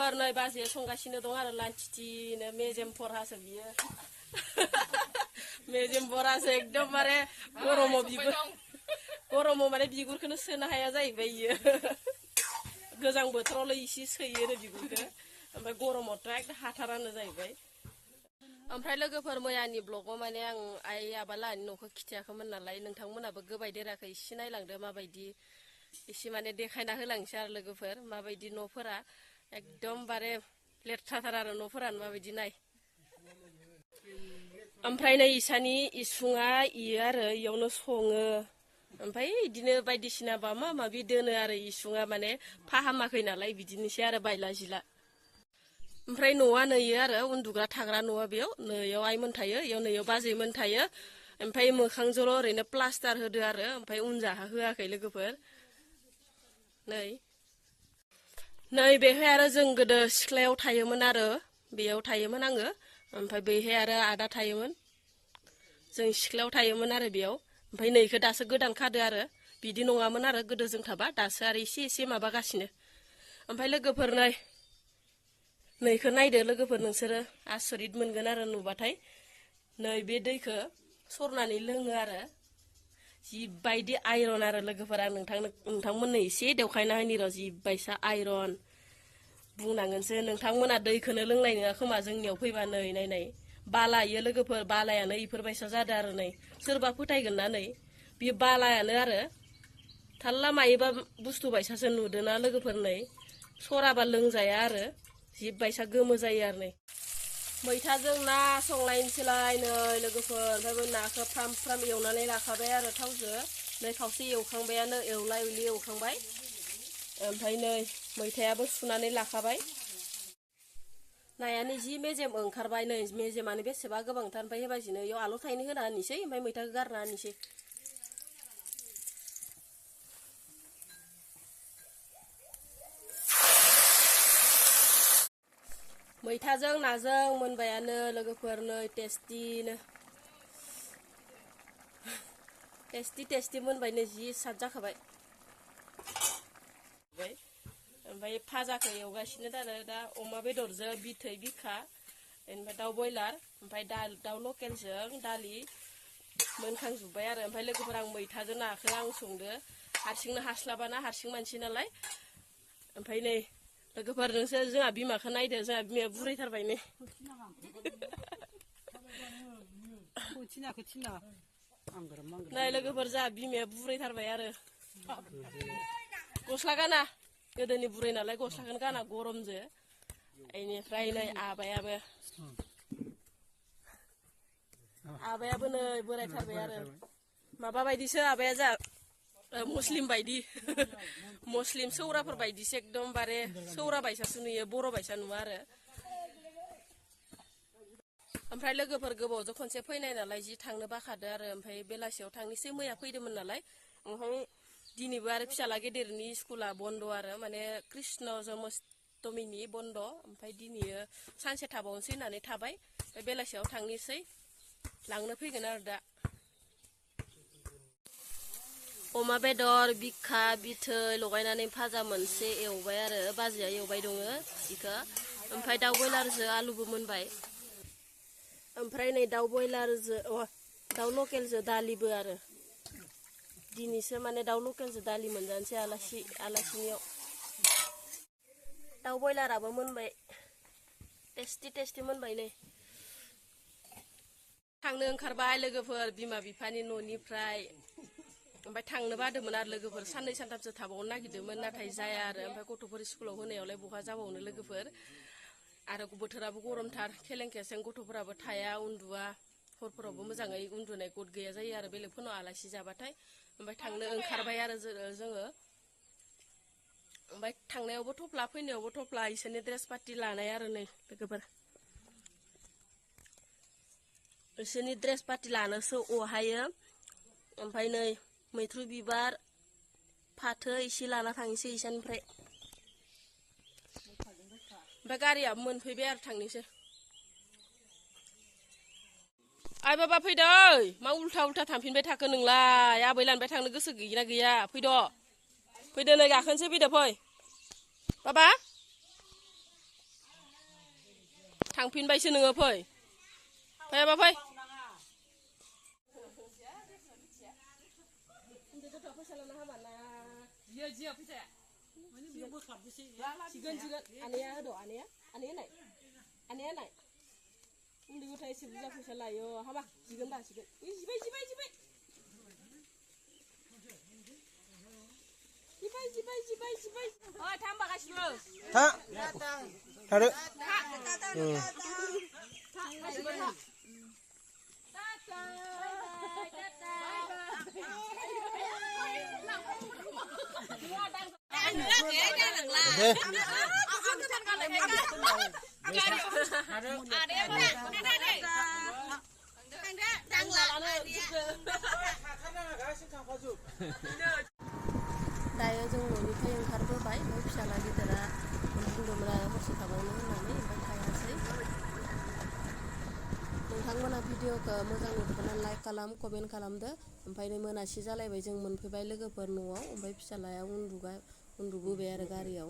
लोगोफोर नै बाजैया संगासिनो दं आरो लान्थिनो मेजेम फरासो बियो मेजेम फरासो एकदमबारे गरमाव माने बिगुरखौनो सोनो हाया जाहैबाय इयो गोजां बोथोरावल' इसे सोयो बिगुरखौ ओमफ्राय गरमावथ' एकदम हाथारानो जाहैबाय ओमफ्राय लोगोफोर मैयानि ब्लगाव माने आं आइ आबालानि न'खौ खिथियाखैमोन नालाय नोंथांमोनाबो गोबाय देराखै इसे नायलांदो माबायदि इसे माने देखायना होलांसै आरो लोगोफोर माबायदि न'फोरा एकदमबारे लेथ्राथार आरो न'फोरानो माबायदि नाय ओमफ्राय नै इसानि इसुङा इयो आरो इयावनो सङो ओमफ्राय इदिनो बायदिसिना माबा माबि दोनो आरो इसुङा माने फाहामाखै नालाय बिदिनोसै आरो बायला जिला ओमफ्राय न'आ नैयो आरो उन्दुग्रा थाग्रा न'आ बेयाव नैयाव आइमोन थायो इयाव नैयाव बाजैमोन थायो ओमफ्राय मोखांजोंल' ओरैनो प्लास्टार होदो आरो ओमफ्राय उनजाहा होआखै लोगोफोर नै बेहाय आरो जों गोदो सिख्लायाव थायोमोन आरो बेयाव थायोमोन आङो ओमफ्राय बेहाय आरो आदा थायोमोन जों सिख्लायाव थायोमोन आरो बेयाव ओमफ्राय नैखौ दासो गोदान खादो आरो बिदि नङामोन आरो गोदो जों थाबा दासो आरो एसे माबागासिनो ओमफ्राय लोगोफोर नैखौ नायदो लोगोफोर नोंसोरो आसरित मोनगोन आरो नुबाथाय नै बे दैखौ सरनानै लोङो आरो जिबायदि आइरन आरो लोगोफोरा नोंथांमोननो एसे देवखायना होनि र' जिबायसा आइरन बुंनांगोनसो नोंथांमोना दैखौनो लोंनाय नङा खोमा जोंनियाव फैबा नै नाय बाला इयो लोगोफोर बालायानो इफोरबायसा जादों आरो नै सोरबा फोथायगोन ना नै बे बालायानो आरो थाल्ला मायोबा बुस्थु बायसासो नुदोंना लोगोफोर नै सराबा लोंजाया आरो जिबायसा गोमो जायो आरो नै मैथाजों ना संलायनोसैलाय नै लोगोफोर ओमफ्राय नाखौ फ्राम फ्राम एवनानै लाखाबाय आरो थावजों नै खावसे एवखांबायानो एवला एवलि एवखांबाय ओमफ्राय नै मैथायाबो सुनानै लाखाबाय नायानो जि मेजेम ओंखारबाय नै मेजेमानो बेसेबा गोबांथार ओमफ्राय हेबायसिनो इयाव आलु थाइनै होना होनोसै ओमफ्राय मैथाखौ गारना होनोसै मैथाजों नाजों मोनबायानो लोगोफोर नै टेस्टि मोनबाय नै जि साद जाखाबाय ओमफ्राय फाजाखौ एवगासिनो दा अमा बेदरजों बिथै बिखा ओमफ्राय दाउ बयलार ओमफ्राय दाउ लकेलजों दालि मोनखांजोब्बाय आरो ओमफ्राय लोगोफोर आं मैथाजों नाखौ आं संदो हारसिंनो हास्लाबाना हारसिं मानसि नालाय ओमफ्राय नै लोगोफोर नोंसोर जोंहा बिमाखौ नायदो जोंहा बिमाया बुरैथारबाय नै नाय लोगोफोर जोंहा बिमाया बुरैथारबाय आरो गस्ला गाना गोदोनि बुरै नालाय गस्लाखौनो गाना गरमजों बेनिफ्राय नै आबायाबो नै बोरायथारबाय आरो माबा बायदिसो आबाया जा मुस्लिम बायदि मुस्लिम सौराफोर बायदिसो एकदमबारे सौरा बायसासो नुयो बर' बायसा नुवा आरो ओमफ्राय लोगोफोर गोबावजों खनसे फैनाय नालाय जि थांनो बाखादो आरो ओमफ्राय बेलासियाव थांनोसै मैया फैदोंमोन नालाय ओमफ्राय दिनैबो आरो फिसाला गेदेरनि स्कुला बन्द आरो माने कृष्ण जन्माष्टमीनि बन्द ओमफ्राय दिनैयो सानसे थाबावनोसै होननानै थाबाय ओमफ्राय बेलासियाव थांनोसै लांनो फैगोन आरो दा अमा बेदर बिखा बिथै लगायनानै भाजा मोनसे एवबाय आरो बाजैया एवबाय दङ इखो ओमफ्राय दाउ बयलारजों आलुबो मोनबाय ओमफ्राय नै दाउ बयलारजों दाउ लकेलजों दालिबो आरो दिनैसो माने दाउ लकेलजों दालि मोनजानोसै आलासिनियाव दाउ बयलाराबो मोनबाय टेस्टि मोनबाय नै थांनो ओंखारबाय लोगोफोर बिमा बिफानि न'निफ्राय ओमफ्राय थांनो बादोंमोन आरो लोगोफोर साननै सानथामसो थाबावनो नागिरदोंमोन नाथाय जाया आरो ओमफ्राय गथ'फोर स्कुलाव होनायावलाय बहा जाबावनो लोगोफोर आरो बोथोराबो गरमथार खेलें खेसें गथ'फोराबो थाया उन्दुआ हरफोरावबो मोजाङै उन्दुनाय गद गैया जायो आरो बेलेगफोरनाव आलासि जाबाथाय ओमफ्राय थांनो ओंखारबाय आरो जोङो ओमफ्राय थांनायावबो थफ्ला फैनायावबो थफ्ला इसोरनि ड्रेस पार्टि लानाय आरो नै लोगोफोर इसोरनि ड्रेस पार्टि लानोसो अहायो ओमफ्राय नै मैथ्रु बिबार फाथो इसे लाना थांनोसै इसानिफ्राय ओमफ्राय गारियाबो मोनफैबाय आरो थांनोसै आइ बाबा फैदो मा उल्था थांफिनबाय थाखो नोंलाय आबै लानबाय थांनो गोसो गैया गैया फैदो नै गाखोनोसै फैदो फै बाबा थांफिनबायसो नोङो फै फैयाबा फै आनैया होद' आनैया नाय आनैया नाय उन्दै गथ'आ एसे बुरजा फैसा लायो हाबा जिगोन दा जिगोन जिबाय ओइ थांबा गासिबो थादो दायो जों न'निफ्राय ओंखारबोबाय ओमफ्राय फिसाला गिदिरा बुंदोंमोन आरो हरसे थाबावनो होननानै ओमफ्राय थायासै नोंथांमोना भिडिअखौ मोजां नुदोंबा लाइक खालाम कमेन्ट खालामदो ओमफ्राय मोनासि जालायबाय जों मोनफैबाय लोगोफोर न'आव ओमफ्राय फिसालाया उन्दुबोबाय आरो गारियाव